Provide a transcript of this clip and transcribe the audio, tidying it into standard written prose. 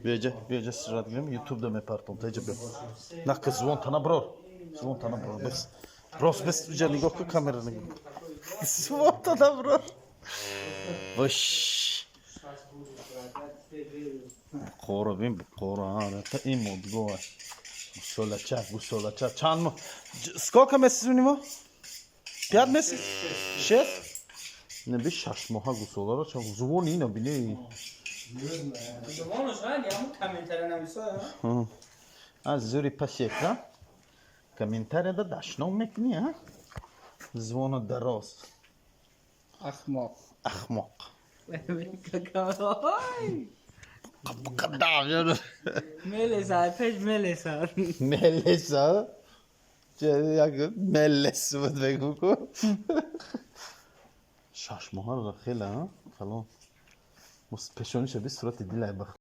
Биёҷа, биёҷа, сурат гирем, ютуб да мепартом. Таҷа биё. Нака, звон тана брор. Звон тана брор. Бес. Рост бес, уҷа нигоҳ кун, камера нигоҳ кун. Звон тана брор. Вош. Буқоро бин, буқоро, ата ин модгоҳ. Гусолача, гусолача. Чанд моҳ? Сколько месяцев у него? 5 месяц? Шесть? Не, би 6 моҳа гусоларо чанд звони ина бини. Забонаш ранги ҳамун комментария нависа. Аз зури паси экран комментарияда дашном мекунӣ, а? Звону дароз. Ахмоқ. Ахмоқ. Ой! Қадам. Мелеса, пеш мелеса. Мелеса. Як мелес буд, бегу ку. 6 моҳаро хеле, а? Калон. Пешониша би сурати дилай бах.